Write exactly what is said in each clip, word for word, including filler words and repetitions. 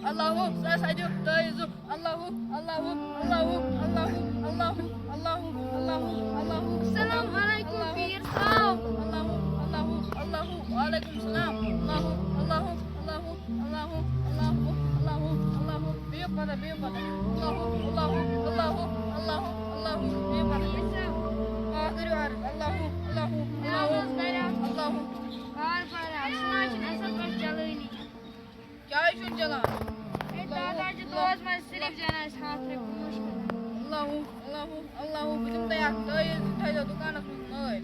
الله سأسجد تعيذ. الله، الله، الله، الله، الله، الله، الله، الله، الله. السلام عليكم، الله، پير صاحب. الله، الله، الله، وعليڪم السلام. الله، الله، الله، الله، الله، الله، الله. بيقظة، بيقظة. الله، الله، الله، الله، الله، بيقظة. آخر عارف. الله، الله، الله، الله. کیٛازِ چھُنہٕ چلان؟ ہے، دادا چھِ دۄہَس منٛز صرف زینان أسۍ ہَتھ رۄپیہِ، مُشکِل۔ الله، الله، الله، بہٕ دِمہٕ تۄہہِ اَکھ تعویٖذ، تھٲیزیو دُکانَس منٛز نٲلۍ۔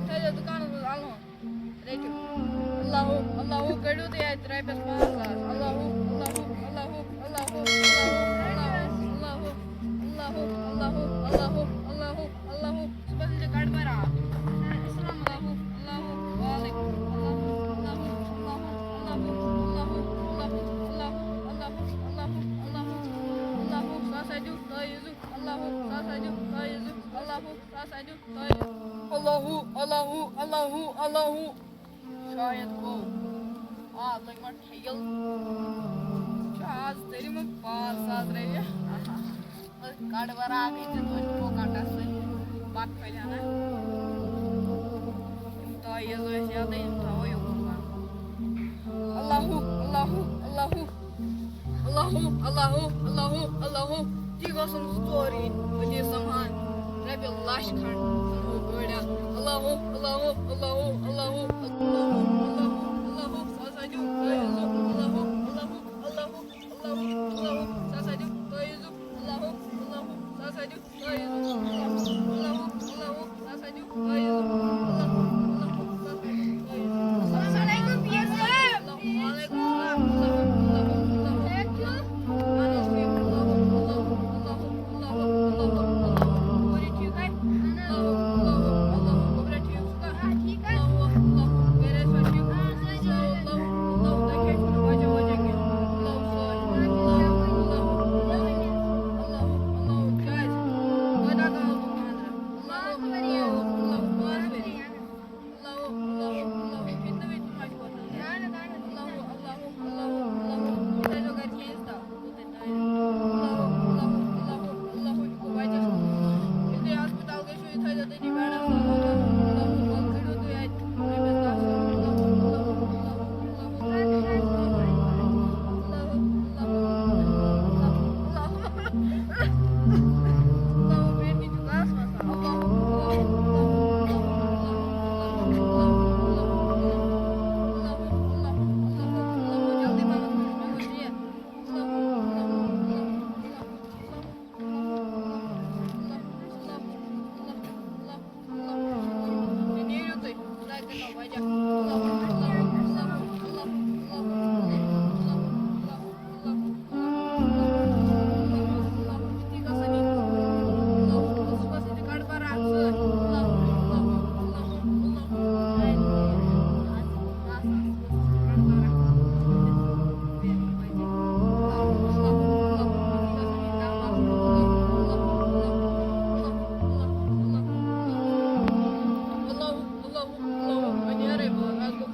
تھٲیزیو دُکانَس منٛز اَلہٕ ہن۔ رٔٹِو۔ الله، الله، کٔڑِو تُہۍ اَتہِ رۄپیَس پانٛژھ ساس۔ الله، الله، الله، الله، الله، الله، الله، الله، الله، الله، الله. صُبحَس ییٖزیو گڑبڑا۔ السلام علیکم۔ الله، الله، وعلیکم۔ الله، الله، الله، الله، الله، الله، الله، الله، الله، سُہ ہسا دیُت تعویٖذُک۔ الله، سُہ ہسا دیُت تعویٖذُک۔ الله، سُہ ہسا دیُت تعویٖذُک۔ الله، الله، الله، الله۔ شاید گوٚو۔ آ، لٔگۍ وۄنۍ ٹھیٖک۔ چھُ آز تٔرِم پانٛژھ ساس رۄپیہِ۔ گڑبڑا اَکھ أکِس دۄن پوکَٹَس سۭتۍ بَتہٕ پھٔلۍ ہنا۔ یِم تعویٖذ ٲسۍ یَلہٕ، یِم تھاوو یوٚکُن بَنٛد۔ الله، الله، الله۔ الله، الله، الله، الله۔ تی گوٚژھ نہٕ زٕ ژور یِنۍ، أتی سَمہان رۄپیہِ لَچھ کھنٛڈ، اَنہو گٲڑۍ اَکھ۔ الله، الله، الله، الله، الله، الله، الله۔ سُہ ہسا دیُت تعویٖذُک۔ الله، الله، الله، الله، الله، الله۔ سُہ ہسا دیُت تعویٖذُک۔ الله، الله، سُہ ہسا دیُت تعویٖذُک۔ الله، الله، الله، سُہ ہسا دیُت تعویٖذُک۔ الله، الله، سُہ ہسا دیُت تعویٖذُک۔ السلام علیکم، پیر صٲب۔ وعلیکم السلام۔ ٹھیٖک چھِو؟ اَہَن حظ، ٹھیٖک۔ الله، الله، الله، الله، الله، الله۔ گوٚبرا ٹھیٖک چھُکھا؟ آ، ٹھیٖک حظ۔ الله، الله، گَرِ ٲسوا ٹھیٖک؟ آ، سٲری ٹھیٖک۔ الله، الله، تۄہہِ کیٛازِ چھُو نہٕ وجہ وجہ کینٛہہ؟ الله، سٲری۔ الله، الله، الله، الله، کیٛازِ؟ کوتاہ کال گوٚو خانٛدرَس؟ الله، الله، الله، پانٛژھ ؤری۔ الله، الله، الله، کِتنہٕ وِتنہٕ ما چھُ وۄتھان؟ الله، الله، الله، الله، الله، تُہۍ ٲسۍزیو گَرِ کینٛہہ عزتہ۔ الله، الله، الله، الله، یہِ گوٚو بَچَس۔ ییٚلہِ تُہۍ ہسپتال گٔژھِو، یہِ تھٲیزیو تٔتی بیڈَس تَل۔ الله، الله، کٔڑِو تُہۍ اَتہِ رۄپیَس دَہ ساس۔ الله، الله، الله، الله، الله، الله، الله، الله، الله۔ السلام عليكم.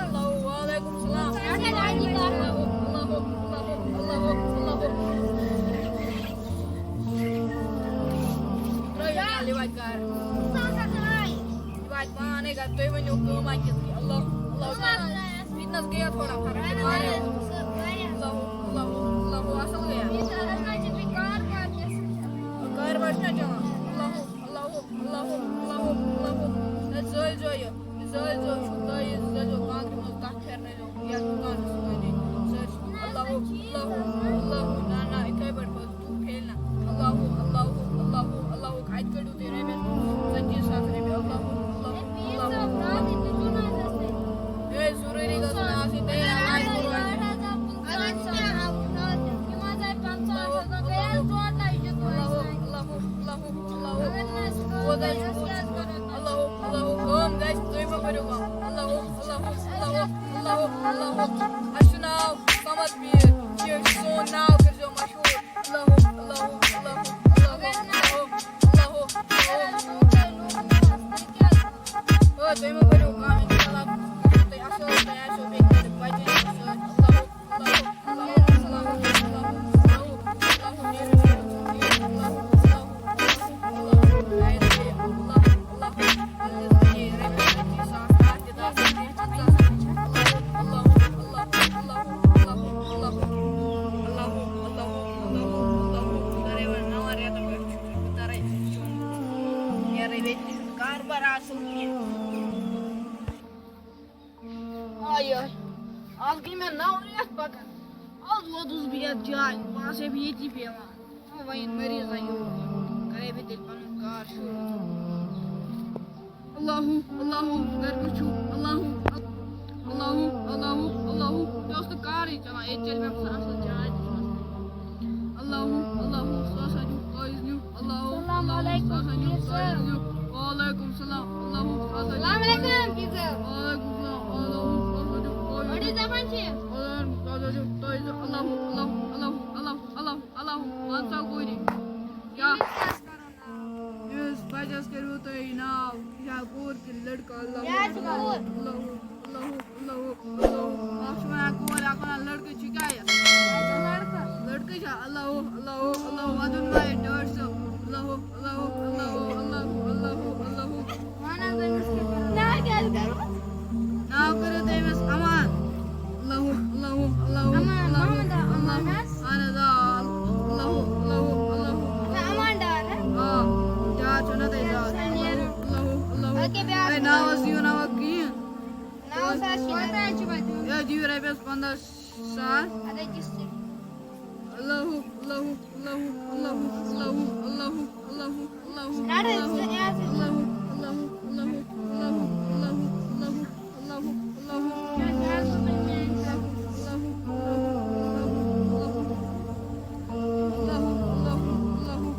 الله، وعليكم السلام. الله، الله، الله، الله، الله. ترٛٲیِو نہٕ یہِ وَتہِ گَرٕ۔ یہِ واتہِ پانَے گَرٕ۔ تُہۍ ؤنِو کٲم اَتہِ کِژھ گٔے۔ الله، الله۔ فِتنَس گٔیا تھوڑا فرق؟ واریاہ۔ الله، الله، الله، اَصٕل گٔیا؟ کارٕبار چھُنہ چَلان؟ الله، الله، الله، الله، الله۔ ہے، زٲلۍ زیو یہِ۔ زٲلۍ زیو چھُ، تُہۍ زٲلۍ زیو کانٛگرِ منٛز تَتھ پھِرنٲیزیو یَتھ دُکانَس سۭتۍ۔ سٲرسٕے۔ الله، الله، الله۔ نہ، نہ، یِتھَے پٲٹھۍ پَزِ تیوٗت پھیلہِ نہ۔ الله، الله، الله، الله۔ اَتہِ کٔڑِو تُہۍ رۄپیَس ژَتجی ساس رۄپیہِ۔ الله، الله، الله۔ ہے، ضروٗری گژھِ نہٕ آسٕنۍ۔ تُہۍ علاج کٔرِو اَتہِ۔ الله، الله۔ اَسہِ چھُ ناو صمد پیٖر، یہِ چھُ سون ناو کٔرۍزیو مشہوٗر۔ اللہ، اللہ، اللہ، اللہ، اللہ، اللہ۔ آ، تُہۍ مہٕ کٔرِو کانٛہہ اِنشاءاللہ، تُہۍ اَصٕل، تۄہہِ آسیو بیٚیہِ کٲنٛسہِ بَچَن سۭتۍ۔ اللہ، اللہ، اللہ، اللہ، اللہ۔ آے، آے۔ آز گٔے مےٚ نَو رٮ۪تھ پَکان۔ آز ووتُس بہٕ یَتھ جایہِ۔ بہٕ آسہٕ ہے ییٚتی بیٚہوان۔ وۄنۍ یِن مٔریٖض یور۔ کَرے بہٕ تیٚلہِ پَنُن کار شروٗع۔ اللہ، اللہ، گَرِ وٕچھِو۔ اللہ، اللہ، اللہ، اللہ۔ یہِ اوس نہٕ کارٕے چَلان۔ ییٚتہِ چَلہِ مےٚ باسان اَصٕل جاے تہِ چھِ اَصٕل۔ اللہ، اللہ، سُہ ہسا دیُت فٲیِض نیُن۔ اللہ، السلام علیکم، سُہ ہسا دیُت فٲیِض نیُن۔ وعلیکم السلام۔ اللہ، سُہ ہسا دیُت السلام علیکم، فٲیِض۔ وعلیکم السلام۔ اللہ، سُہ ہسا دیُت فٲیِض۔ بٔڑِو زبان چھِ۔ اللہ، سُہ ہسا دیُت فٲیِض۔ اللہ، اللہ، اللہ، اللہ، اللہ، اللہ، اَہَن سا گوٗرۍ۔ کیٛاہ؟ أمِس بَچَس کٔرِو تُہۍ ناو، یہِ چھا کوٗر کِنہٕ لٔڑکہٕ؟ اللہ، یہِ حظ چھِ کوٗر۔ اللہ، اللہ، اللہ، اللہ۔ اَکھ چھِ وَنان کورِ، اَکھ وَنان لٔڑکہٕ، چھُ کیٛاہ یہِ؟ یہِ حظ چھِ لٔڑکہٕ۔ لٔڑکہٕ چھا؟ اللہ، اللہ، اللہ، وَدُن ما یہِ ٹٲٹھ صٲب۔ اللہ، اللہ، اللہ، اللہ، اللہ، اللہ۔ وَن حظ أمِس کیٛاہ کَرو؟ ناو کیٛاہ حظ کَرو؟ ناو کٔرِو تُہۍ أمِس اَمان۔ اللہ، اللہ، اللہ، اَمان، اللہ، محمد اَمان اللہ۔ حظ؟ اَہَن حظ، آ، اللہ، اللہ، اللہ۔ نہ، اَمان ڈار، ہہ؟ آ، ڈار چھُنہ تۄہہِ ڈار۔ اچھا، نیرو۔ اللہ، اللہ۔ باقٕے بیٛاکھ اے، ناو حظ دِیِو نہٕ وۄنۍ کِہیٖنۍ۔ ناو حظ چھُ کوتاہ حظ چھُ وۄنۍ دیُن؟ یہِ حظ دِیِو رۄپیَس پنٛداہ ساس۔ اَدٕ حظ دِ سُہ۔ اللہ، اللہ، اللہ، اللہ، اللہ، اللہ، اللہ۔ رَٹ حظ، ژٕ یہِ حظ۔ اللہ،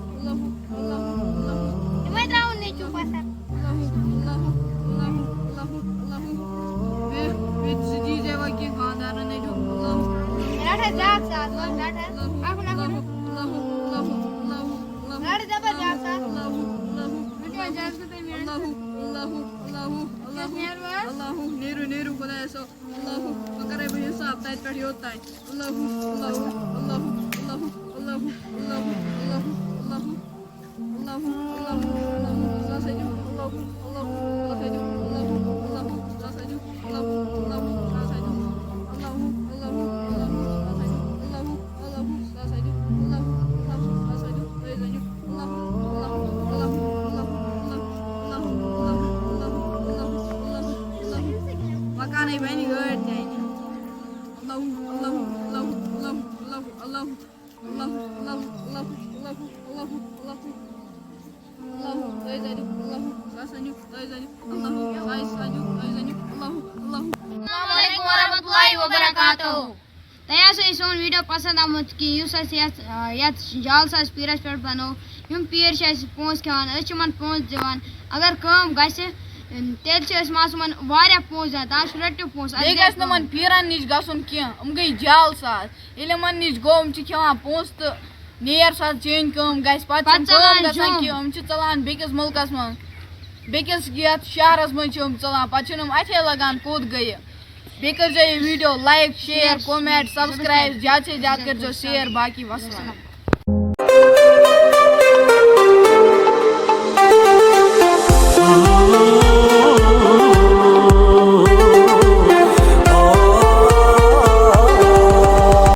اللہ، اللہ، اللہ۔ یِمَے ترٛاوُن نیٚچوٗ پَسَنٛد۔ اللہ، اللہ، اللہ، اللہ، اللہ۔ بیٚیہِ، بیٚیہِ ژٕ دیٖزِ وۄنۍ کینٛہہ خانٛدارَن نیٚچوٗ۔ اللہ، رَٹ حظ بیٛاکھ ساز، وۄنۍ رَٹ حظ۔ اللہ، اَکھ نفر۔ اللہ، اللہ، اللہ، اللہ، اللہ۔ رَٹ حظ یَپٲرۍ بیٛاکھ ساز۔ اللہ، اللہ، مےٚ چھُ اجازت تۄہہِ میٛٲنۍ۔ اللہ، اللہ، اللہ، اللہ۔ کیٛاہ نیرو حظ؟ اللہ، نیٖرِو، نیٖرِو خۄدایَس حوالہٕ۔ اللہ، وۄنۍ کَرَے بہٕ حِساب تَتہِ پٮ۪ٹھ یوٚت تام۔ اللہ، اللہ، اللہ، اللہ، اللہ، اللہ۔ مکانٕے بَنہِ گٲڑۍ تہِ اَنہِ۔ اللہ، اللہ، اللہ، اللہ، اللہ، اللہ۔ اللہ، اللہ، اللہ، اللہ، اللہ، اللہ۔ اللہ، تُہۍ زٲنِو، اللہ، سُہ آسہِ زٲنِو، تُہۍ زٲنِو، اللہ، سُہ آسہِ زٲنِو، تُہۍ زٲنِو، اللہ، اللہ۔ السلام علیکم ورحمۃ اللہ وبرکاتہ۔ تۄہہِ آسہِ سون ویٖڈیو پسنٛد آمُت کہِ یُس اَسہِ یَتھ، آ، یَتھ جال ساز پیٖرَس پٮ۪ٹھ بَنوو، یِم پیٖر چھِ اَسہِ پونٛسہٕ کھٮ۪وان، أسۍ چھِ یِمَن پونٛسہٕ دِوان۔ اگر کٲم گژھِ، تیٚلہِ چھِ أسۍ معصوٗمَن واریاہ پونٛسہٕ دِوان، تَتھ چھُ رٔٹِو پونٛسہٕ۔ بیٚیہِ گژھِ نہٕ یِمَن پیٖرَن نِش گژھُن کینٛہہ، یِم گٔے جال ساز۔ ییٚلہِ یِمَن نِش گوٚو، یِم چھِ کھٮ۪وان پونٛسہٕ تہٕ نیر سا چٲنۍ کٲم گژھِ۔ پَتہٕ چھِنہٕ پَتہٕ کٲم ژَلان گژھان جوٚم۔ کینٛہہ، یِم چھِ ژَلان بیٚکِس مُلکَس منٛز، بیٚکِس یَتھ شہرَس منٛز چھِ یِم ژَلان، پَتہٕ چھِنہٕ یِم اَتھے لَگان کوٚت گٔیہِ۔ بیٚیہِ کٔرۍزیو یہِ ویٖڈیو like، share، comment، subscribe، زیادٕ سے زیادٕ کٔرۍزیو share۔ باقٕے وَسَلام۔